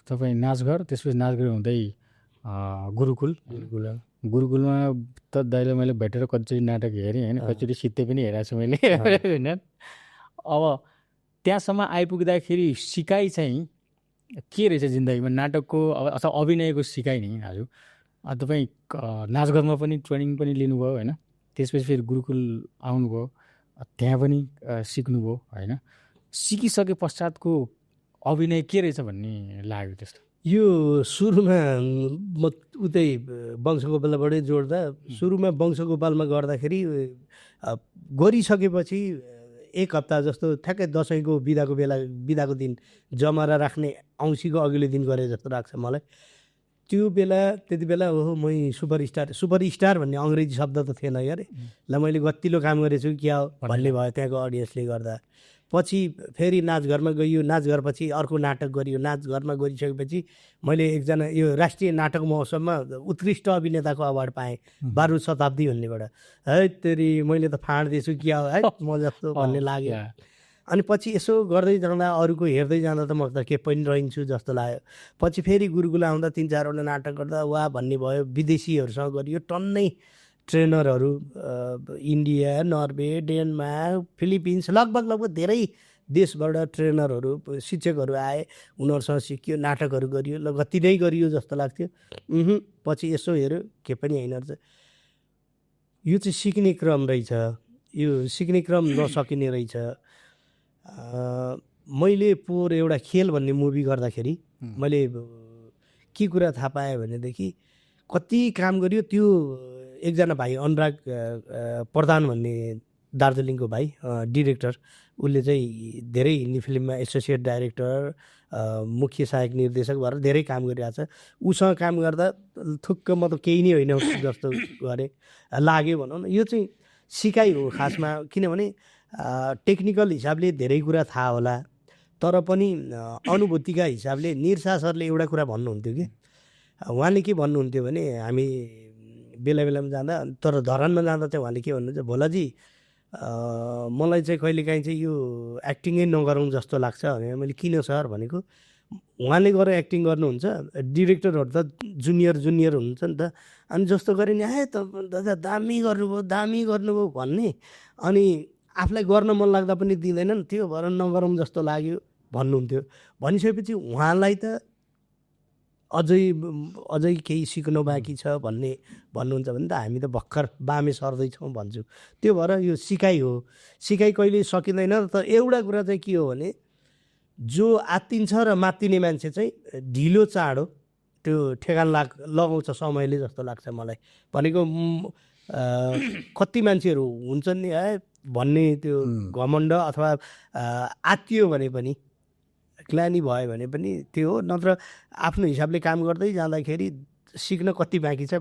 तपाईँ नाचघर, त्यसपछि नाचघर हुँदै गुरुकुल। गुरुकुलमा त दाइले मैले भेटेर कतिचोटि नाटक हेरेँ होइन, कतिचोटि सित्ते पनि हेरेको छु मैले होइन। अब त्यहाँसम्म आइपुग्दाखेरि सिकाइ चाहिँ के रहेछ जिन्दगीमा नाटकको अथवा अभिनयको सिकाइ नि हजुर? तपाईँ नाचघरमा पनि ट्रेनिङ पनि लिनुभयो होइन, त्यसपछि फेरि गुरुकुल आउनुभयो, त्यहाँ पनि सिक्नुभयो होइन। सिकिसके पश्चातको अभिनय के रहेछ भन्ने लाग्यो त्यस्तो? यो सुरुमा म उतै वंशगोपालबाटै जोड्दा सुरुमा वंशगोपालमा गर्दाखेरि गरिसकेपछि एक हप्ता जस्तो ठ्याक्कै दसैँको बिदाको दिन जमारा राख्ने औँसीको अघिल्लो दिन गरे जस्तो लाग्छ मलाई। त्यति बेला ओहो मै सुपरस्टार भन्ने अङ्ग्रेजी शब्द त थिएन यार, ल मैले गतिलो काम गरेछु क्या हो भन्ने भयो त्यहाँको अडियन्सले गर्दा। पछि फेरि नाचघरमा गइयो, नाचघरपछि अर्को नाटक गरियो, नाचघरमा गरिसकेपछि मैले एकजना यो राष्ट्रिय नाटक महोत्सवमा उत्कृष्ट अभिनेताको अवार्ड पाएँ, 12 शताब्दी भन्नेबाट। है तेरि मैले त फाँड्दैछु क्या हो है म जस्तो भन्ने लाग्यो। अनि पछि यसो गर्दै जाँदा अरूको हेर्दै जाँदा त म त के पनि रहन्छु जस्तो लाग्यो। पछि फेरि गुरुकुल आउँदा 3-4वटा नाटक गर्दा वाह भन्ने भयो। विदेशीहरूसँग गरियो, टन्नै ट्रेनरहरू इन्डिया, नर्वे, डेनमार्क, फिलिपिन्स लगभग धेरै देशबाट ट्रेनरहरू शिक्षकहरू आए, उनीहरूसँग सिकियो, नाटकहरू गरियो। ल गति नै गरियो जस्तो लाग्थ्यो। पछि यसो हेऱ्यो के पनि होइन रहेछ, यो चाहिँ सिक्ने क्रम रहेछ, यो सिक्ने क्रम नसकिने रहेछ। मैले पोहोर एउटा खेल भन्ने मुभी गर्दाखेरि मैले के कुरा थाहा पाएँ भनेदेखि कति काम गरियो। त्यो एकजना भाइ अनुराग प्रधान भन्ने दार्जिलिङको भाइ डिरेक्टर, उसले चाहिँ धेरै हिन्दी फिल्ममा एसोसिएट डाइरेक्टर, मुख्य सहायक निर्देशक भएर धेरै काम गरिरहेको छ। उसँग काम गर्दा थुक्क म त केही नै होइन जस्तो गरेँ लाग्यो भनौँ न। यो चाहिँ सिकाइ हो खासमा, किनभने टेक्निकल हिसाबले धेरै कुरा थाहा होला, तर पनि अनुभूतिका हिसाबले निरसा सरले एउटा कुरा भन्नुहुन्थ्यो कि, उहाँले के भन्नुहुन्थ्यो भने हामी बेलामा जाँदा, तर धरानमा जाँदा चाहिँ उहाँले के भन्नुहुन्छ, भोलाजी मलाई चाहिँ कहिलेकाहीँ चाहिँ यो एक्टिङै नगरौँ जस्तो लाग्छ भने। मैले किन सर भनेको, उहाँले गएर एक्टिङ गर्नुहुन्छ, डिरेक्टरहरू त जुनियर हुनुहुन्छ नि त, अनि जस्तो गरे नि त दादा दामी गर्नुभयो भन्ने, अनि आफूलाई गर्न मन लाग्दा पनि दिँदैनन्, त्यो भएर नगरौँ जस्तो लाग्यो भन्नुहुन्थ्यो। भनिसकेपछि उहाँलाई त अझै केही सिक्नु बाँकी छ भन्नुहुन्छ भने त हामी त भर्खर बामे सर्दैछौँ भन्छु। त्यो भएर यो सिकाइ हो, सिकाइ कहिले सकिँदैन। तर एउटा कुरा चाहिँ के हो भने, जो आत्तिन्छ र मात्तिने मान्छे चाहिँ ढिलो चाँडो त्यो ठेगान लगाउँछ समयले जस्तो लाग्छ मलाई। भनेको कति मान्छेहरू हुन्छन् नि है भन्ने त्यो घमण्ड अथवा आत्तियो भने पनि, ग्लानी भयो भने पनि त्यो हो, नत्र आफ्नो हिसाबले काम गर्दै जाँदाखेरि सिक्न कति बाँकी छ।